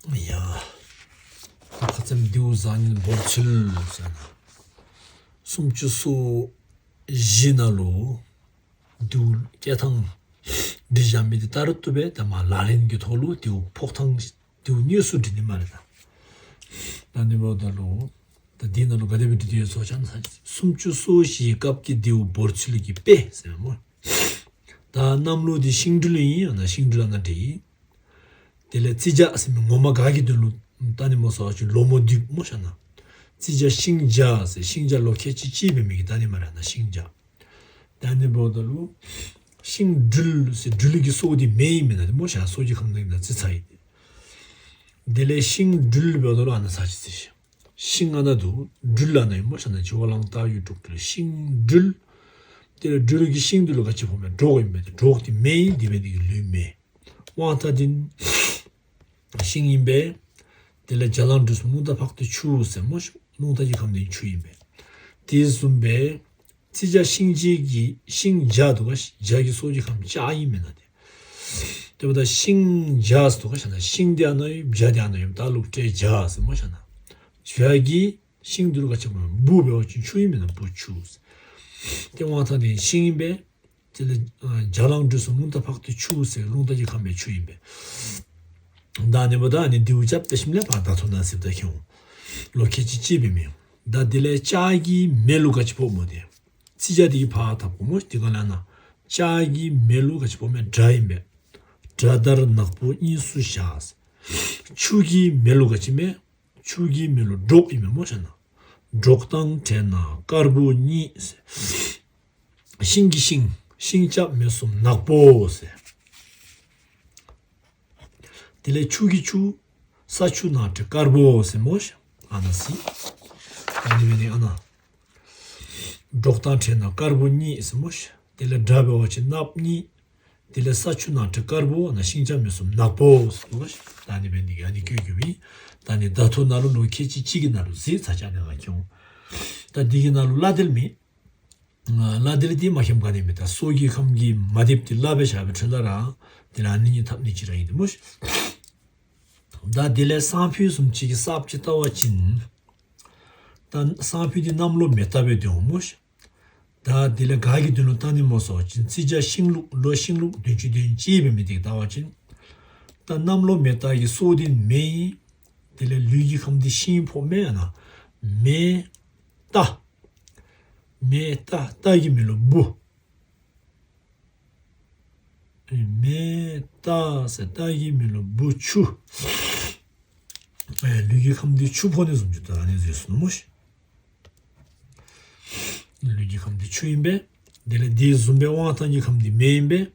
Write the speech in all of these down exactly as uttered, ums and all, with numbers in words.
ཡ། ཁ་ཙམ་རྡེའུ་བཟང་ངན་བོར་ཚུལ་ཟེར་ན། སུམ་ཅུ་སོ་བཞི་ནང་ལོ། རྡེའུ་སྐྱེ་ཐང་འབྲི་བཞག་མི་དེ་ལྟར་དུ་བས་ད་མ་ལག་ལེན་གྱི་ཐོག་ལོ་རྡེའུ་ཕོག་ཐང་། རྡེའུ་དངོས་སུ་འབྲི་ནི་མ་རེད་ད། ད་ནི་བོ་ད་ལོ། ད་འདི་ནང་ལོ་ག་དེ་བས་འབྲི་དུས་ཡོད་ཚོགས་ཆ་ན་ས་སུམ་ཅུ་སོ་བཞིའི་སྐབས་ཀྱི་རྡེའུ་བོར་ཚུལ་གྱི་དཔེ་ཟེར་མོ། ད་གནམ་ལོ་འདི་ཤིང་སྦྲུལ་ཡིན་ཡང་ན་ཤིང་སྦྲུལ་ལ་ན་འདྲི། དེ་ལས་བརྩི་བྱ་ཟེར་མི་ངོ་མ་ག་གི་དོན་ལུ་ད་ནི་མོ་སོགས་ཀྱི་ལོ་མོ་འདི་མོ་ཤ་ན། བརྩི་བྱ་ཤིང་བྱ་ཟེར་ཤིང་བྱ་ལོ་ཁལ་གཅིག་གཅིག་པའི་མི་གི་ད་ནི་མ་ར་ན་ཤིང་བྱ། ད་ནི་བོ་ད་ལུ། ཤིང་སྦྲུལ་ཟེར་སྦྲུལ་གྱི་སོ་འདི་མེ་ཡིན་མིན་ན་དེ་མོ་ཤ་སོ་གྱི་ཁམས་ནང་ན་བརྩི་ཚ་ཡིན། དེ་ལས་ཤིང་སྦྲུལ་བོ་ད་ལུ་ཨ་ན་ས་ཅི་ཚི་ཤིང་ཤིང་ཨ་ན་དུ་སྦྲུལ་ཨ་ན་ཡིན་མོ་ཤ་ན་བྱི་བ་གླང་སྟག་ཡུ་འབྲུག་སྦྲུལ་ཤིང་སྦྲུལ། དེ་ལས་སྦྲུལ་གྱི་ཤིང་འདི་ལུ་ག་ཅི་ཕོག་མེད་འབྲོག་ཡིན་མེད་དེ་འབྲོག་དེ་མེ་ཡིན་དེ་བས་དེ་གི་ལུས་མེ། དབང་ཐང་འདི་ཤིང་ཡིན་པས། དེ་ལས་བྱ་གླང་འབྲུ་གསུམ་རླུང་རྟ་ཕག་གྲུ་ཆུ་ཟེར་མོ་ཤ་རླུང་རྟ་གི་ཁམས་འདི་ཆུ་ཡིན་པས། དེ་བཟུམ་པས། བརྩི་བྱ་ཤིང་བྱ་གི་ཤིང་བྱ་དུ་ག་བྱ་གི་སོ་གི་ཁམས་བྱ་ཡིན་མིན་ན་དེ། དེ་བ་ད་ཤིང་བྱ་ཟེར་དུ་ག་ཤ་ན་ཤིང་དེ་ཨ་ན་ཡོད་བྱ་དེ་ཨ་ན་ཡོད་ད་ལུག་སྤྲེལ་བྱ་ཟེར་མོ་ཤ་ན། བྱ་གི་ཤིང་དུ་ག་ཅི་མོ་བུ་བེ་བ་ཅིན་ཆུ་ཡིན་མིན་ན་བུ་ཆུ་ཟེར། དེ་དབང་ཐང་དེ་ཤིང་ཡིན་པས། དེ་ལས་བྱ་གླང་འབྲུ་གསུམ་རླུང་རྟ་ཕག་གྲུ་ཆུ་ཟེར་རླུང་རྟ་གི་ཁམས་པའི་ཆུ་ཡིན་པས། ད་ནི་བོ་ད་ནི་རྡེའུ་ཅབ་ཏེ་ཤིམ་ལས་ཕ་ད་ཐོ་ན་སིབ་ད་ཁྱོང་། ལོ་ཁལ་གཅིག་གཅིག་པའི་མིང་། ད་དེ་ལས་ལྕགས་ཀྱི་མེ་ལུ་ག་ཅི་ཕོག་མོ་དེ། བརྩི་བྱ་དེ་གི་ཕ་ཐབ་གོ་མོ་དེ་ག་ལ་ན། ལྕགས་ཀྱི་མེ་ལུ་ག་ཅི་ཕོག་མེ་དགྲ་ཡིན་པས། དགྲ་དར་ནག་པོ་གཉིས་སུ་བཞག་ཆུ་གི་མེ་ལུ་ག་ཅི་མེ། ཆུ་གི་མེ་ལུ་འབྲོག་ཡིན་མེ་མོ་ཤ་ན། འབྲོག་དང་བྲལ་ན་དཀར་པོ་གཉིས། ཤིང་གི་ཤིང་ཤིང་ལྕགས་མེ་གསུམ་ནག་པོ་ཟེར། དེ་ལས་ཆུ་གི་ཆུ། ས་ཆུ་ནག་དྲི་དཀར་པོ་ཟེར་མོ་ཤ་ཨ་ན་སི། ཨ་ནི་བེ་ནི་ཨ་ན། འབྲོག་དང་བྲལ་ན་དཀར་པོ་གཉིས་ཟེར་མོ་ཤ་དེ་ལས་དགྲ་བེ་བ་ཆེ་ནག་གཉིས། དེ་ལས་ས་ཆུ་ནག་དྲི་དཀར་པོ་ན་ཤིང་ལྕགས་མེ་གསུམ་ནག་པོ་ཟེར་དུ་བ་ཤ་ད་ནི་བེ་ནི་གི་ཨ་ནི་ཀྱོ་ཀྱོ་བི། ད་ནི་ད་ཐོ་ན་ལོ་ལོ་ཁལ་གཅིག་གཅིག་གི་ན་ལུ་ཟི་ཚ་ཆ་ནི་ང་ཁྱོང་། ད་འདི་གི་ན་ལུ་བླ་དེལ་མི། བླ་དེ་ལ་དེ་མ་ཤེས་ག་ནས་མེད་ད་སོ་གི་ཁམས་ཀྱི་མ་དེབ་དེ་བླ་བའི་ཞག་པའི་ཁྲི་ལ་ར། དེ་ལ་ནི་ཉིད་ཐབས་ནི་ཅི་ར་ཡིན་དེ་མོ་ཤ། ད་དེ་ལས་སང་ཕོད་སུམ་ཅིག་གི་སབ་ཅི་ལྟ་བ་ཅིན། ད་སང་ཕོད་དེ་གནམ་ལོ་མེ་ལྟ་བའི་དོན་མོ་ཤ། ད་དེ་ལས་ག་གི་དོན་ལོ་ལྟ་ནི་མོ་སོགས་ཅིན་བརྩི་བྱ་ཤིང་ལུག་ལོ་ཤིང་ལུག་དོན་ཅི་དོན་ཅི་བའི་མི་དེ་ལྟ་བ་ཅིན། ད་གནམ་ལོ་མེ་ལྟ་གི་སོ་དེ་མེ་ཡིན། དེ་ལས་ལུས་ཀྱི་ཁམས་དེ་ཤིང་ཕོག་མེ་ཡ་ན། མེ། ལྟ། མེ་ལྟ་ལྟ་གི་མེ་ལོ་བུ། མེ་ལྟ་ཟེར་ལྟ་གི་མེ་ལོ་བུ་ཆུ། ལུས་ཀྱི་ཁམས་འདི་ཆུ་ཕོག་ནས་བཟུང་ཆུ་ད་ནས་བཟོས་སོང་མོ་ཤ། ལུས་ཀྱི་ཁམས་འདི་ཆུ་ཡིན་པས། དེ་ལས་འདི་བཟུང་པའི་དབང་ཐང་གི་ཁམས་འདི་མེ་ཡིན་པས།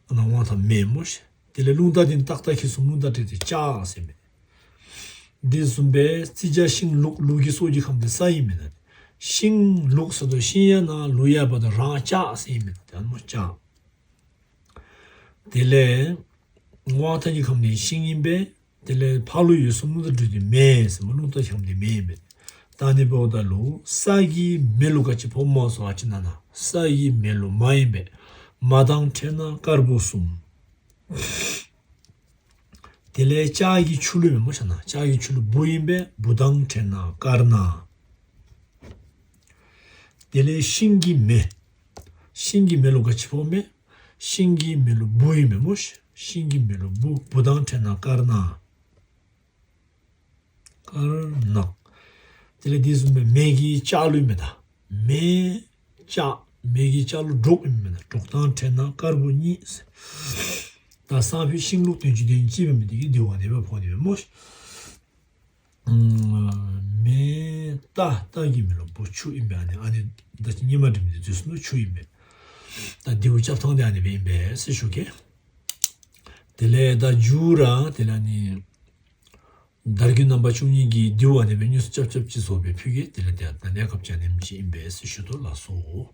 ཨ་ན་དབང་ཐང་མེ་མོ་ཤ། དེ་ལས་རླུང་རྟ་འདི་ནི་ཏག་ཏག་ཁྱི་སུ་རླུང་རྟ་སྤྲད་དེ་ལྕགས་ཟེར་མེད། འདི་བཟུང་པས་བརྩི་བྱ་ཤིང་ལུག་ལུག་གི་སོ་གྱི་ཁམས་དེ་ས་ཡིན་མེད་ན། ཤིང་ལུག་ས་དོ་ཤིང་ཡ་ན་ལུག་ཡ་བ་དོ་རང་ལྕགས་ཟེར་ཡིན་མེད་ན་དེ་མོ་ལྕགས། དེ་ལས་དབང་ཐང་གི་ཁམས་ནི་ཤིང་ཡིན་པས། དེ་ལས་ཕ་ལུ་ཡོད་སོ་རླུང་རྟ་སྤྲད་དེ་མེ་ཟེར་མོ་རླུང་རྟ་ཁྱམས་དེ་མེ་ཡིན་པས། ད་ནི་བོ་ད་ལུ་ས་གི་མེ་ལུ་ག་ཅི་ཕོག་མོ་སོ་ཨ་ཅི་ན་ན་ས་གི་མེ་ལུ་མ་ཡིན་པས། མ་དང་བྲལ་ན་དཀར་པོ་གསུམ། དེ་ལས་ལྕགས་ཀྱི་ཆུ་ལུ་མེ་མོ་ཤ་ན་ལྕགས་ཀྱི་ཆུ་ལུ་བུ་ཡིན་པས་བུ་དང་བྲལ་ན་དཀར་ན། དེ་ལས་ཤིང་གི་མེ། ཤིང་གི་མེ་ལུ་ག་ཅི་ཕོག་མེ། ཤིང་གི་མེ་ལུ་བུ་ཡིན་མེ་མོ་ཤ་ཤིང་གི་མེ་ལུ་བུ་བུ་དང་བྲལ་ན་དཀར་ན། དཀར་ནག་དེ་ལས་དེ་བཟུང་པའི་མེ་གི་ལྕགས་ལུས་མེ་ད། མེ་ལྕགས་མེ་གི་ལྕགས་ལུ་འབྲོག་ཡིན་མེ་ད་འབྲོག་དང་བྲལ་ན་དཀར་པོ་གཉིས། ད་སང་ཕོད་ཤིང་ལུག་དོན་ཅི་དོན་ཅི་བའི་མི་དེ་གི་དེ་བ་ནས་བ་ཕོག་ནས་བའི་མོ་ཤ། མེ་ལྟ་ལྟ་གི་མེ་ལོ་བུ་ཆུ་ཡིན་པས་ཨ་ནི་ཨ་ནི་ད་ཅི་སྙེ་མ་འདྲ་མི་དེ་འཛུལ་སོང་ན་ཆུ་ཡིན་པས། ད་དེ་བ་ལྕགས་ཐང་དེ་ཨ་ནི་བའི་ཡིན་པས་ཟེར་ཞུ་གེ། དེ་ལས་ད་རྒྱུ་ར་དེ་ལ་ནི། དར་རྒྱུ་རྣམ་པ་བཅུ་གཉིས་ཀྱི་རྡེའུ་ཨ་ནེ་བའི་དངོས་སུ་ཅབ་ཅབ་ཅི་བཟོ་བའི་ཕུལ་གྱི་དེ་ལ་དེ་ད་གནས་སྐབས་ཅན་ནེམ་ཅི་ཨིན་པས་ཟེར་ཞུ་དོ་ལགས་སོ།